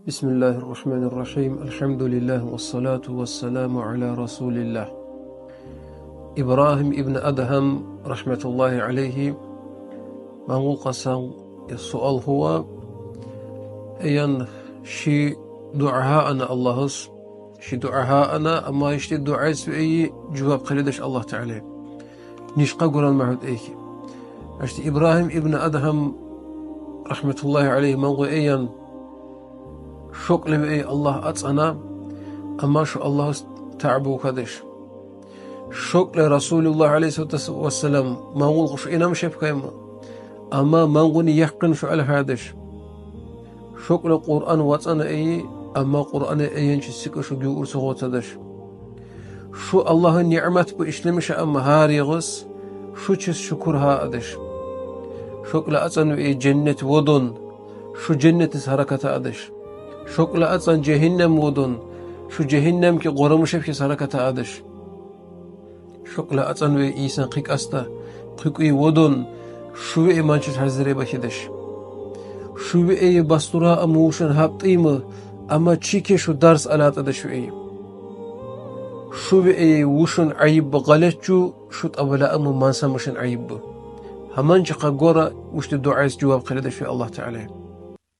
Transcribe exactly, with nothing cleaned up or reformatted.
بسم الله الرحمن الرحيم. الحمد لله والصلاة والسلام على رسول الله. Ибрагьим ибн Адгьам, рагьматуллагьи алейгьи, мангъул къасан суал гьува: эгер ши дуа гьа ана Аллагьас, ши дуа гьа ана, амма ишди дуайс веи жуваб хъиледеш Аллагь Таала, нишкъа гуран магьуд эйки? Ишди Ибрагьим ибн Адгьам, рагьматуллагьи алейгьи, мангъу эгер шукьла веи Аллагь ацӀана, амма шу Аллагьас таъбу кадеш. Шукьла Расулуллагь алейгьиссалату вассалам мангъул хуш инам шепкайма, амма мангъуни якъин шу алхадеш. Шукьла Къуръан вацӀана эйи, амма Къуръана эйин чи сикӀа шу гуьгъуьрса гъоцадеш. Шу Аллагьан ниъмат бу ишлемиша, амма гьар йигъис шу чиз шукур гьа адеш. Шукьла ацӀан веи женнет водун, шу женнетиз гьараката адеш. Шукьла ацӀан жегьеннем водун, шу жегьеннемки къурамишев хьиз гьараката адеш. Шукьла ацӀан веи инсан хъи кӀасда, хъи кӀуьв водун, шу веи манчиз гьазиреба хьидеш. Шу веи бастура ама вушан гьаб тӀийма, амма чике шу дарс алатӀадеш веи. Шу веи вушан айибба гъалет жу, шу тӀабала ама мансамашин айибба. Гьаман чакъа гора вушди дуайс жуваб хъиледеш веи Аллагь Таала.